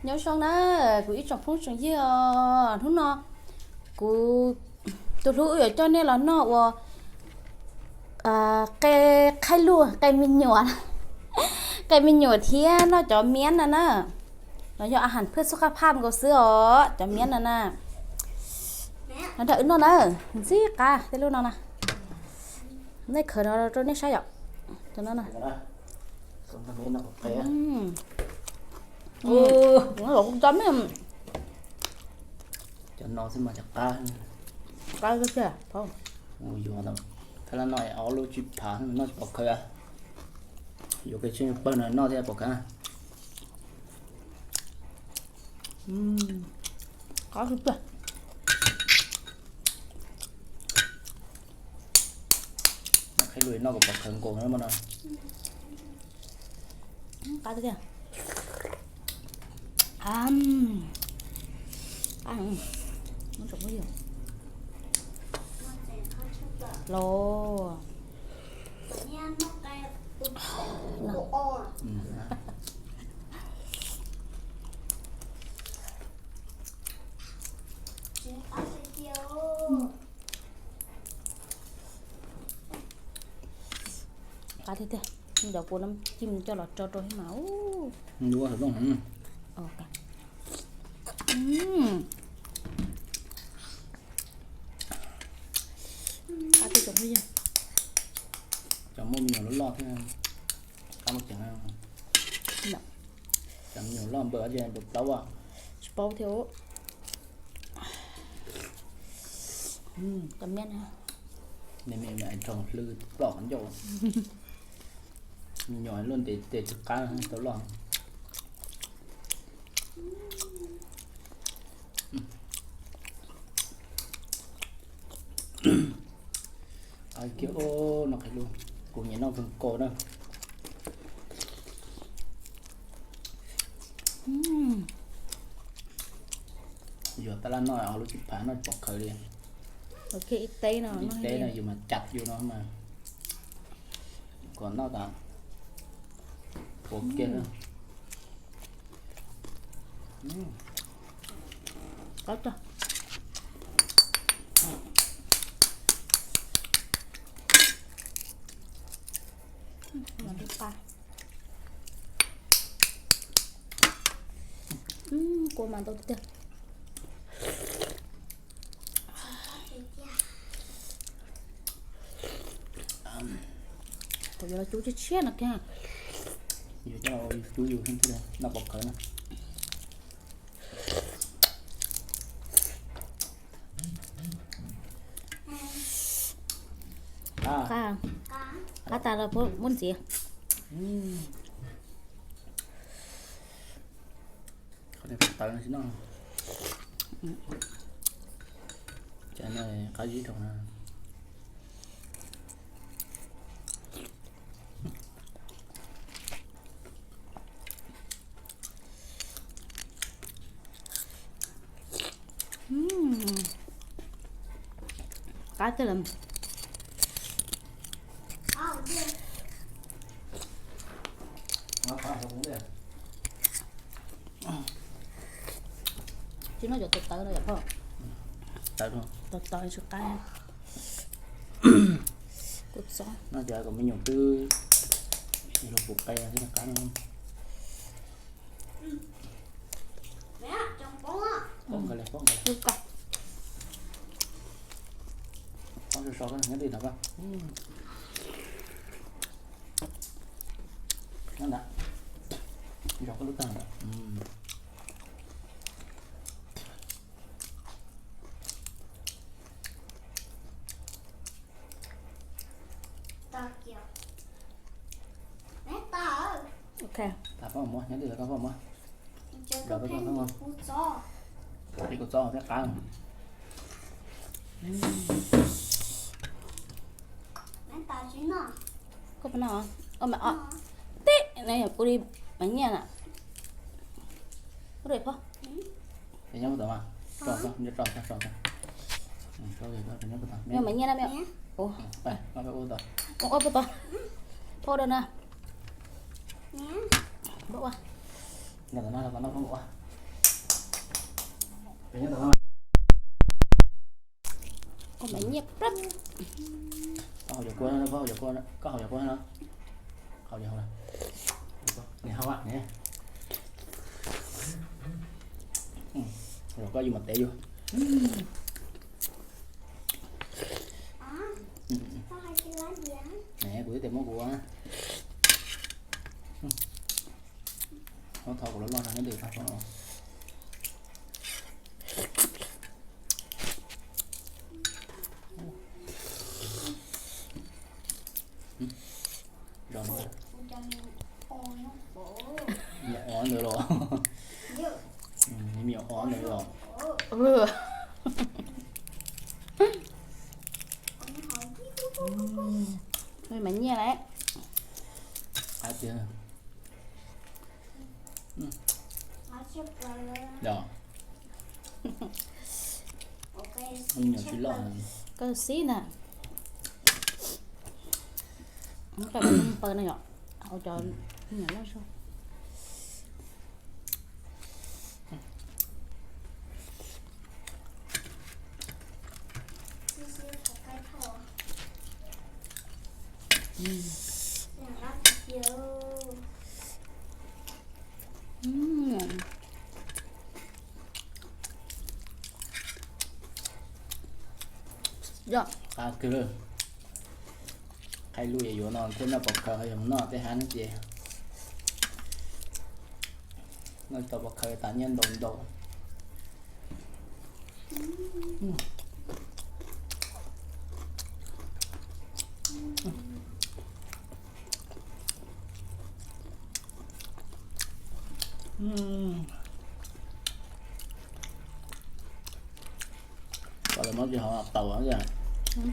Nyob zoo na, kuv ib tsoom phooj tsoom ywg os, hnub no kuv tus hlub wb yuav coj nej los noj ua qe khaib luag, qe me nyuam, qe me nyuam thiab noj cov miab no na. Los yog a has phwj xub qab phaj nkaus xwb os, cov miab no na. Los nrog wb noj na, ntxim qab tej lub no na. Nej khaws no rau nej saib yom. Cov no na. Cov no xwb mas cov qab. Qab tiag. Mus yuav thab lab noj ob lub tsib phav noj tsis pom khaws. Yuav pes tsawg pawg no noj thiaj pom khaws. Qab tiag. Qhib lus noj kom pom khaws nkaus na no. Qab tiag. Los. Qab tiag tiag, cov kuv coj los tso rau thiab mas. Qab tiag tsoom phooj ywg. Cov muaj me nyuam loj loj thiab qab muaj ceem. Cov me nyuam loj npaum ces npaum plaub. Tsis paub thiab. Cov miab na. Me me me rau hlwb plom qhov ncauj. Me nyuam luaj ntev tes tsis qab tau loj. Kiag no qhib lus, kuv nyiam noj kawg nkaus na. Yuav tab laj noj ob lub tsib phav noj tsis pom khaws li. Ib teb no yus mas cas yus no mas. Kom noj tas puas kiag. Qab tag. Kua mas ntau tiag. Kuv yuav los cub tshiab tshiab no kiag. Yuav coj los cub yus thiaj li noj pom khaws na. Qab, qab tas los muab ntxiv. Qhov tawv no tsis noj. Cov no qab zib dhau na. Qab tiag lawm. Tsis noj cov tawv tawv no yom phauj. Tawv, tawv tawv tsis qab. Kuv txob no ces kom me nyuam twb luag pum qe thiab qab no. Poob nkaus li, poob nkaus li. Poob so so nyob twj ywm no koj. Nyob ntawd, zov koj lub tag ntawd. Ok. Poj muab nyob twj ywm koj poj muab. Zov koj poj muab. Ib kuv txob thiab qab. Koj puas noj? Tib, kuv li mas nyiaj na. Nyob puas tau mas? Tso, nyob tso, tso, tso. Nyob mas nyiaj na me. Ua puas tau? Phauj da na. Nyob tom no, tom no phauj ua. Ua mas nyiaj plab. Koj haus cov kua, koj haus cov kua no. Haus cov, haus. Nws haus, nws. Koj yus mas tev yus. Kuv twb tes muab kuv. Muab thov kuv loj loj no nyob ntawm tag no. Zog no. Me nyuam ob ntawd los. Me nyuam ob ntawd los. Mas nyiaj lawm. Qab tiag. Yog. Me nyuam tsis loj. Kawg xib na. Paws no yom. Ua cov me nyuam loj zog. Yog qab kawg. Qhai lus yuav no thiab noj pom khaws, yog mus noj tej hav no ces noj tau pom khaws tas nyiaj ntau ntau. Kom lawv muab tsis hov taus.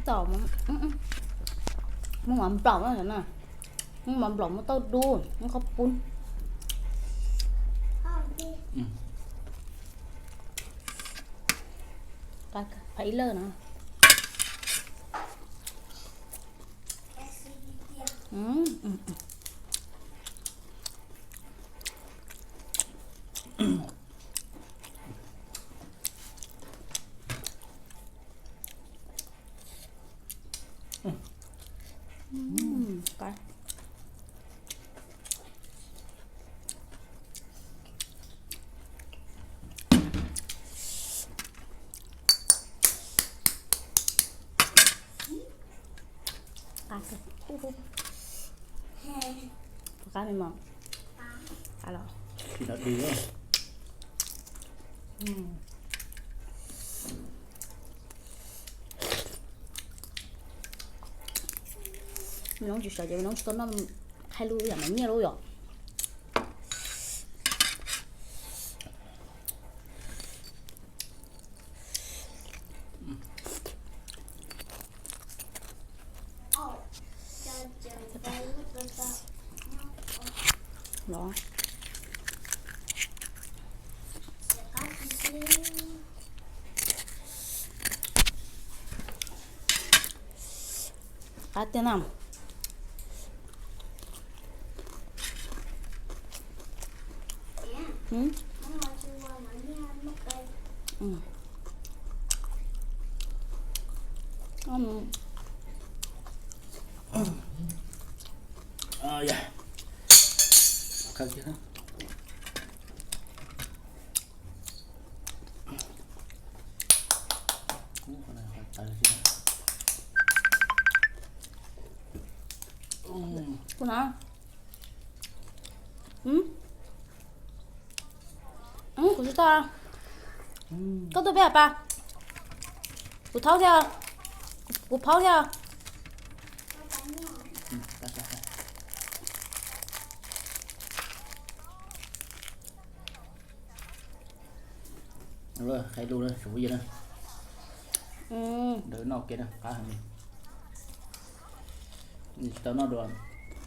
Taus, muab mov nplaum na, muab mov nplaum muab tauj dub, muab qhov pub. Pab ib lawj no. Qab me mog. Qab los. Me noob tsis sawv ces me noob tsis tau noj, qhai lus yam mas nyiaj lub yom. Los. Qab tiag na. Kuv no. Kuv tsis tau. Koj tuaj peb pas. Kuv thaub thiab. Kuv phaub thiab. Qhai lus na, sub yig na. Ntawd noj ua ke na, qab heev li. Tsis tau noj dua,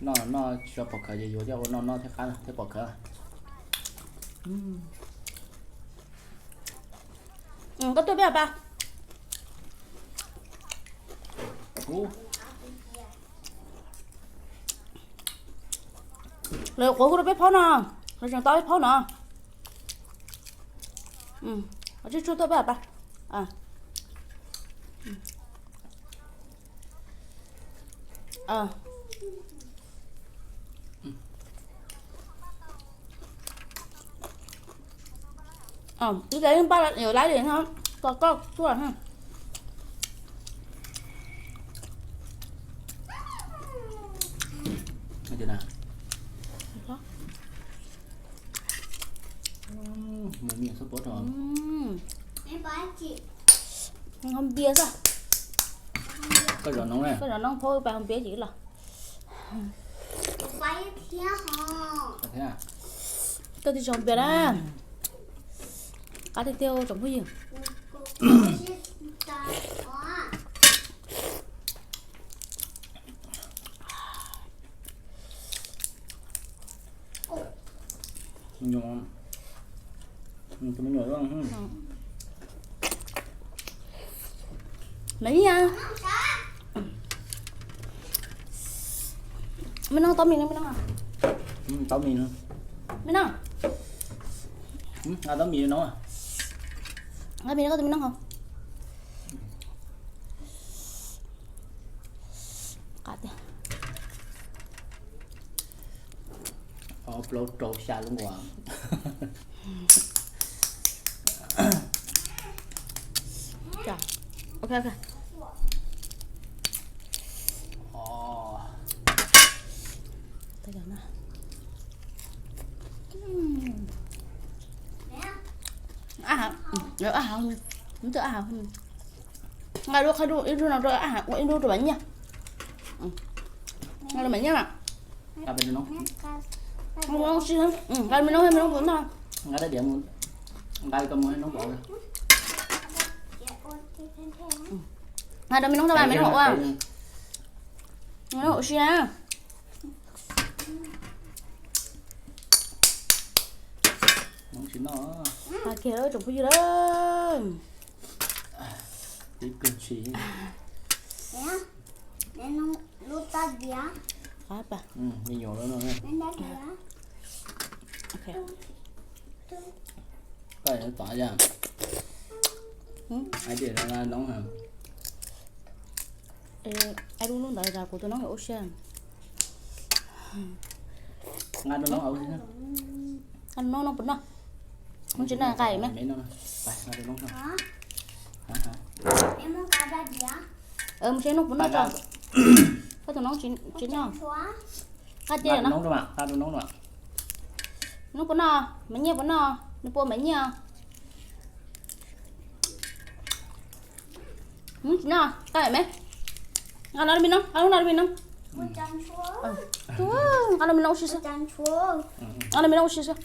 noj noj tsis tau pom khawv ces yuav coj ua noj noj thiab qab thiab pom khawv. Koj tuaj peb pas. Lawv quav kuv rau peb phaub no, lawv tseem tau peb phaub no. Tshuaj tshuaj tuaj pab pas. Ib kas paj yuav laib li no, tos koj tuaj. Npias xwb. Koj zov noob, koj zov noob, phob pas npias ces los. Koj twb tsis npias na. Qab tiag tiag tsoom phooj ywg. Me noj tau mis no, me noj. Tau mis no. Me noj. Nqa tau mis no. Nqa mis no koj tus me noj hos. Qab tiag. Ob plaub rau xya lub nkuas. Ok, ok. Ab hav, ab hav, ab hav. Nqa lub qhov ib lub no rau ab hav, ua ib lub rau Maiv Nyiaj. Nqa rau Maiv Nyiaj mas. Nqa me noob, me noob puas noj? Nqa rau diav, nqa koj mus noob pov. Nqa rau me noob tau, me noob ua. Me noob ua si na. Tsis noj. Kiag tsoom phooj ywg lawm. Tib kawg tsis. Lub tag diav. Qab pas. Me nyuam lawm no. Koj tov yog. Ai tias noob hos. Ai lub noob ntawd kuv tus noob ua siab. Nqa rau noob, noob puas noj? Noob tsis noj nqa me. Mus seb noob puas noj tso. Koj tus noob tsis noj. Qab tiag no. Noob puas noj? Maiv Nyiaj puas noj? Nws puas Maiv Nyiaj? Noob tsis noj, qab me. Nqa no rau me noob, nqa lub no rau me noob. Nqa rau me noob ua si xwb. Nqa rau me noob ua si xwb.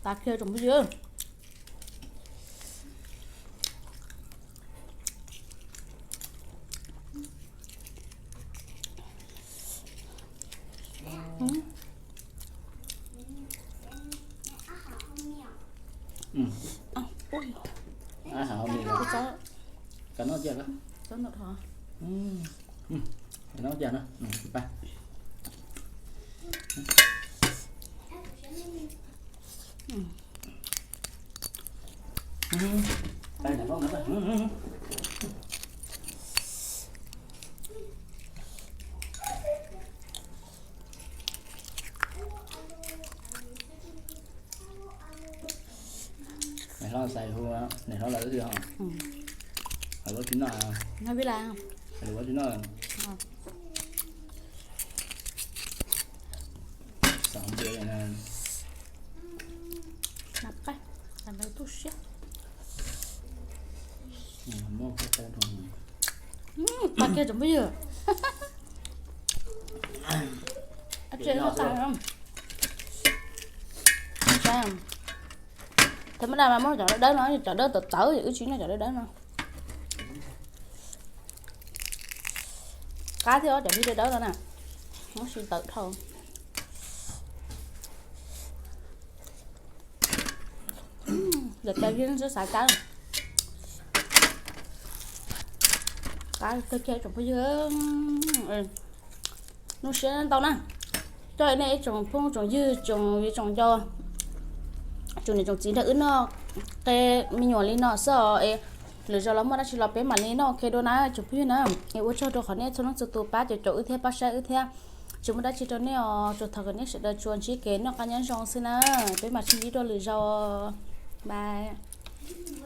Tas kiag tsoom phooj ywg. Ab hav, me nyuam. Koj noj tiag, koj noj tiag no. Niam hlob xais hu, niam hlob lawv twb hos. Lawv tsis noj. Lawv tsis noj. Xav ntiav li na. Nab qab, nab qab tu siab. Muab qab tau rau. Qab kiag tsoom phooj ywg. Thaum maj dab mas muab cov dawb dawb no, cov dawb tawv tawv, wb tsis noj cov dawb dawb no. Qab thiab cov dawb dawb no na, muab si tawv dhau. Lawv cov yeej xav cab. Qab kawg kiag tsoom phooj ywg. Zoo siab ntau na. Coj nej ib tsoom phooj tsoom ywg tsoom viv tsoom ncaus tsoom niam tsoom txiv nrog wb noj qe me nyuam li no xwb os. Es lwm zaus los muaj dab tsi los peb mam li noj ua ke dua na tsoom phooj ywg na. Es ua tsaug rau qhov nej txhua leej txhua tus pab caum caum wb thiab pab saib wb thiab. Tsis muaj dab tsi rau nej os, tsuas thov kom nej sawv daws tsuas ntsib kev noj qab nyob zoo xwb na. Peb mam sib ntsib dua lwm zaus. Bye.